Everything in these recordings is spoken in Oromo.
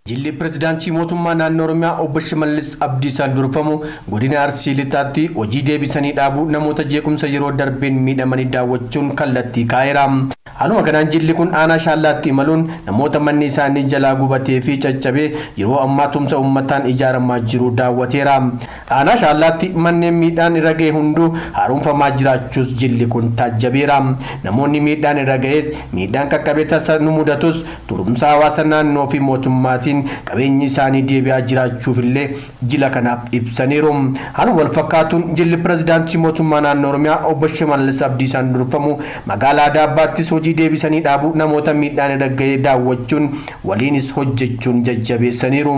Jilli pirezidaantii mootummaa naannoo Oromiyaa obbo Shimallis Abdiisaan durfamu godina Arsii Lixaatti hojii deebisanii dhaabuu namoota jeequmsa yeroo darbeen miidhamanii daawwachuun kallattii kaa'eera. Haaluma kanaan jilli kun aanaa Shaallaatti imaluun namoota manni isaanii jalaa gubatee fi caccabee yeroo ammaa tumsa uummataan ijaaramaa jiru daawwateera. Aanaa Shaallaatti manneen miidhaan irra ga'e hunduu haaromfamaa jiraachuus jilli kun taajjabeera. Namoonni miidhaan irra ga'es miidhaan qaqqabee tasa nu mudatus tumsa hawaasa naannoo fi mootummaatiin qabeenyi isaanii deebi'aa jiraachuuf illee jila kanaaf ibsaniiru. Haaluma wal fakkaatuun jilli pirezidaantii mootummaa naannoo Oromiyaa obbo Shimallis Abdiisaan durfamu magaalaa Adaabbaattis hojii deebisanii dhaabuu namoota miidhaan irra ga'e daawwachuun waliinis hojjechuun jajjabeessaniiru.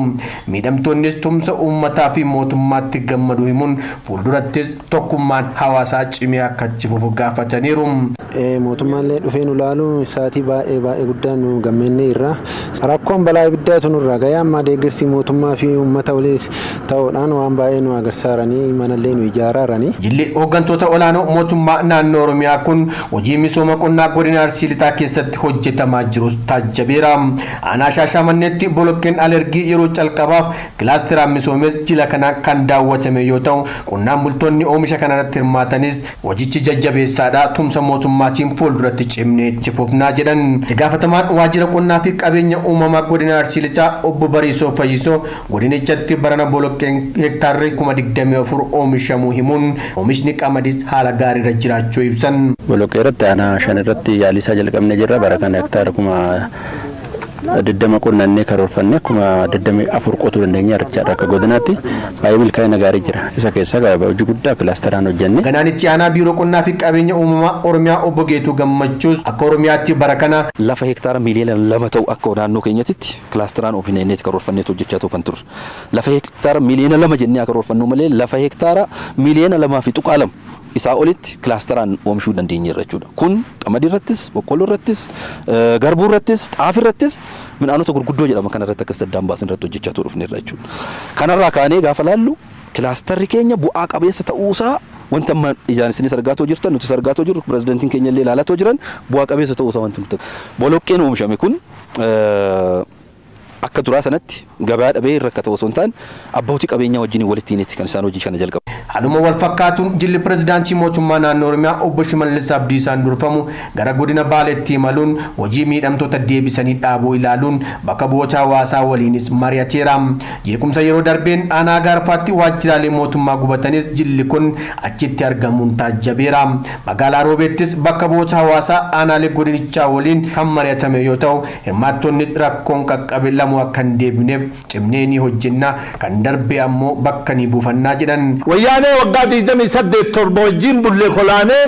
Miidhamtoonnis tumsa uummataa fi mootummaatti gammadu himuun fuuldurattis tokkummaan hawaasaa cimee akka itti fufu gaafataniiru. Mootummaallee dhufee nu ilaalu isaatii baay'ee baay'ee guddaa nu gammannee irra. Rakkoon balaa ibiddaatu nurra ga'ee amma deeggarsi mootummaa fi uummata waliin ta'uudhaan waan baay'ee nu agarsiisanii manallee nu ijaararanii. Jilli hooggantoota olaanoo mootummaa naannoo Oromiyaa kun hojii misooma qonnaa godina Arsii Lixaa keessatti hojjetamaa jirus taajjabeera. Aanaa Shaashamanneetti boloqqeen alergii yeroo calqabaaf kilaasteraan misoomes jila kana kan daawwatame yoo ta'u qonnaan bultoonni oomisha kanarratti hirmaatanis hojichi jajjabeessaadha tumsa mootummaatiin fuulduratti cimnee itti fufnaa jedhan. Gaafatamaan waajjira qonnaa fi qabeenya uumamaa godina Arsii Lixaa obbo Bariisoo Fayyisoo godinichatti barana boloqqeen hektaarri 24,000 oomishamuu himuun oomishni qamadis haala gaariirra jiraachuu ibsan. Boloqqee irratti aanaa 5 irratti yaalii isaa jalqabnee jirra. Bara kana hektaara 20,000 qonnannee karoorfannee 24,000 qotuu dandeenya jechaadha. Akka godinaatti baay'ee milkaa'ina gaarii jira. Isa keessaa hojii guddaa kilaasteraan hojjenne. Ganaanichi aanaa biiroo qonnaa fi qabeenya uumamaa Oromiyaa obbo Geetuu Gammachuus akka Oromiyaatti bara kana lafa hektaara miiliyoona 2 ta'u akka naannoo keenyatti kilaasteraan oomishnee karoorfannee hojjechaa kan turre. Lafa hektaara miiliyoona 2 jennee karoorfannu malee lafa hektaara miiliyoona 2.2 isaa olitti kilaasteraan oomishuu dandeenyeerra jechuudha. Kun qamadii irrattis, boqqolloo irrattis, garbuu irrattis, xaafii irrattis midhaanota gurguddoo jedhama kana irratti akkas daddaan baasin irratti hojjechaa dhufneerra jechuudha. Kanarraa kaanee gaafa laallu kilaasterri keenya bu'aa qabeessa ta'uusaa wanta amma ijaan isinis argaa jirtan, nutis argaa jirru, pirezidantiin keenya illee ilaalaa jiran bu'aa qabeessa ta'uusaa wanti nuti. Boloqqeen oomishame kun akka duraa sanatti gabaa dhabee rakkata osoo hin taane abbootii qabeenyaa wajjin walitti hinetti kan isaan hojii kana jalqabu. Haaluma wal fakkaatuun jilli pirezidaantii mootummaa naannoo Oromiyaa obbo Shimallis Abdiisaan durfamu gara godina Baaleetti imaluun hojii miidhamtoota deebisanii dhaabuu ilaaluun bakka bu'oota hawaasaa waliinis mari'ateera. Jeequmsa yeroo darbeen aanaa Gaarfaatti waajjiraalee mootummaa gubatanis jilli kun achitti argamuun taajjabeera. Magaalaa Roobeettis bakka bu'oota hawaasaa aanaalee godinichaa waliin kan mari'atame yoo ta'u hirmaattonnis rakkoon qaqqabe lamu akka hin deebineef cimnee ni hojjenna kan darbe ammoo bakka ni buufannaa jedhan. Wayyaanee waggaa 28 torba wajjin bullee kolaanee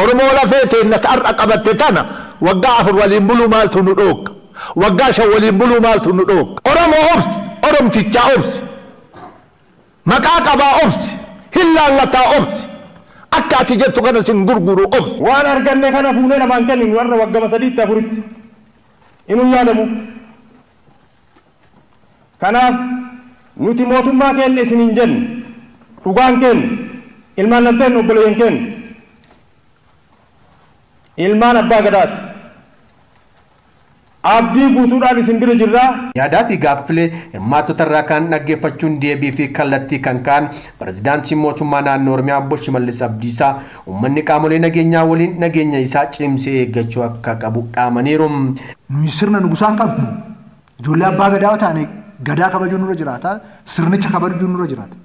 Oromoo lafee teenna har'a qabatte tana waggaa 4 waliin buluu maaltu nu dhoogga? Waggaa 5 waliin buluu maaltu nu dhoogga? Oromoo obsi, Oromtichaa obsi, maqaa qabaa obsi, hin laallataa obsi, akka ati jettu kana sin gurguru obsi. Waan arganne kana fuunee namaan kenninu warra waggama 3tti 4tti inuu yaadamu. Kanaaf nuti mootummaa keenya isin hin jenne, dhugaan keenya, ilmaan lamteen obboleeyyan keenya, ilmaan abbaa gadaati. Abdii guutuudhaan isin bira jirraa. Yaadaa fi gaaffilee hirmaattota irraa kan dhaggeeffachuun deebii fi kallattii kan ka'an pirezidaantiin mootummaa naannoo Oromiyaa obbo Shimallis Abdiisaa uummanni qaamolee nageenyaa waliin nageenya isaa cimsee eeggachuu akka qabu dhaamaniiru. Nuyi sirna nugusaan qabnu ijoollee abbaa gadaa taane gadaa kabajuun nurra jiraata, sirnicha kabajuun nurra jiraata.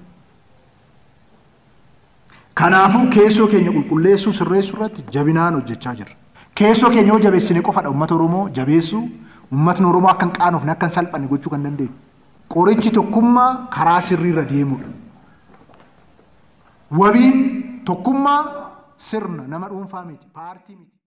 Kanaafuu keessoo keenya qulqulleessuu sirreessuu irratti jabinaan hojjechaa jirra. Keessoo keenya yoo jabeessine qofadha uummata Oromoo jabeessuu, uummatni Oromoo akka hin qaanofne akka hin salphanne gochuu kan dandeenyu. Qorichi tokkummaa karaa sirriirra deemudha. Wabiin tokkummaa sirna nama dhuunfaa miti, paartii miti.